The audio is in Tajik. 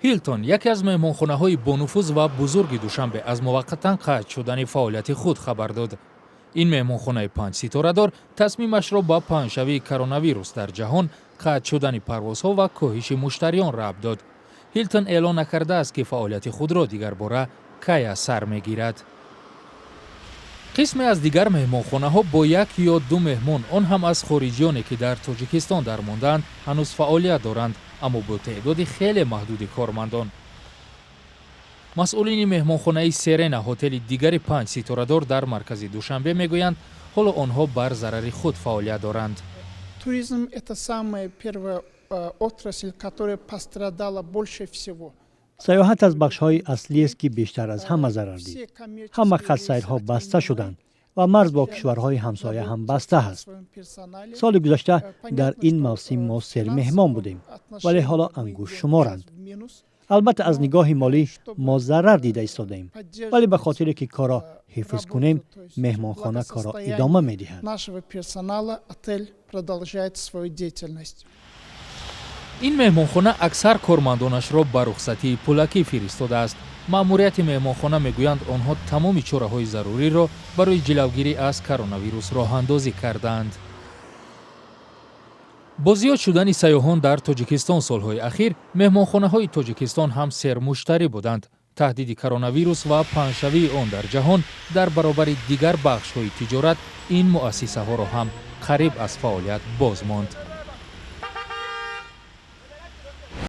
Ҳилтон, яке аз меҳмонхонаҳои бонуфуз ва бузурги Душанбе, аз муваққатан қатъ шудани фаъолияти худ хабар дод. Ин меҳмонхонаи панҷситорадор тасмимашро ба паҳншавии коронавирус дар ҷаҳон, қатъ шудани парвозҳо ва коҳиши муштариён рабт дод. Ҳилтон эълон накардааст, ки фаъолияти худро дигарбора кай аз сар мегирад. Қисме аз дигар меҳмонхонаҳо бо як ё ду меҳмон, он ҳам аз хориҷиёне, ки дар Тоҷикистон дармондаанд, ҳанӯз фаъолият доранд, аммо бо теъдоди хеле маҳдуди кормандон. Масъулини меҳмонхонаи Серена, ҳотели дигари панҷситорадор дар маркази Душанбе, мегӯянд, ҳоло онҳо бар зарари худ фаъолият доранд. Туризм – это самая первая отрасль, которая пострадала больше всего. Сайёҳат аз бахшҳои аслиест, ки бештар аз ҳама зарар дид. Ҳама хатсайрҳо баста шуданд ва марз бо кишварҳои ҳамсоя ҳам баста ҳаст. Соли гузашта дар ин мавсим мо сермеҳмон будем, вале ҳоло ангуштшуморанд. Албатта, аз нигоҳи молӣ мо зарар дида истодаем, вале ба хотире ки корро ҳифз кунем, меҳмонхона корро идома медиҳад. Нашего персонала отель продолжает свою деятельность. Ин меҳмонхона аксар кормандонашро ба рухсатии пулакӣ фиристодааст. Маъмурияти меҳмонхона мегӯянд, онҳо тамоми чораҳои заруриро барои ҷилавгирӣ аз коронавирус роҳандозӣ кардаанд. Бо зиёд шудани сайёҳон дар Тоҷикистон солҳои ахир, меҳмонхонаҳои Тоҷикистон ҳам сермуштарӣ буданд. Таҳдиди коронавирус ва паҳншавии он дар ҷаҳон дар баробари дигар бахшҳои тиҷорат ин муассисаҳоро ҳам қариб аз фаъолият боз монд.